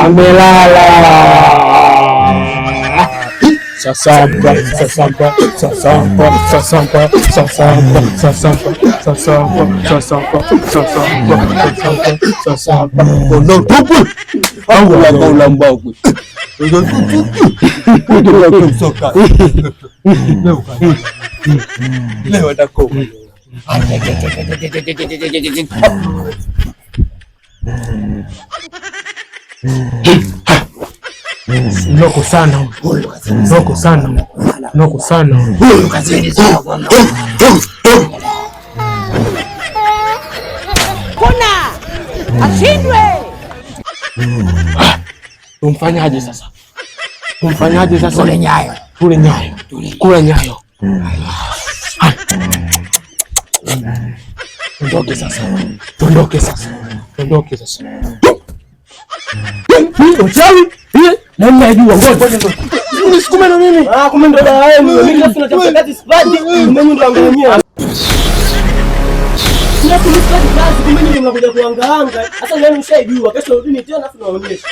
Amelala. Sasampa, sasampa, sasampa, sasampa, sasampa, sasampa, sasampa, sasampa, sasampa, sasampa, sasampa. Kondoo tupu. Au Noko sana, noko sana, noko sana. Kuna ashindwe. Tumfanyaje sasa? Tumfanyaje sasa? Tule nyayo. Tule nyayo. Kula nyayo. Tuondoke sasa. Tuondoke sasa. Tuondoke sasa. Uchawi? Na mimi najua ngoja. Nisukume na mimi. Ah, kumbe ndo dawa yenu. Mimi sasa natafuta kazi sipati. Kumbe nyinyi ndo angalia. Sina kumsipati kazi, kumbe nyinyi mnakuja kuangaanga. Sasa nani mshaijua? Kesho rudini tena afu naonyesha.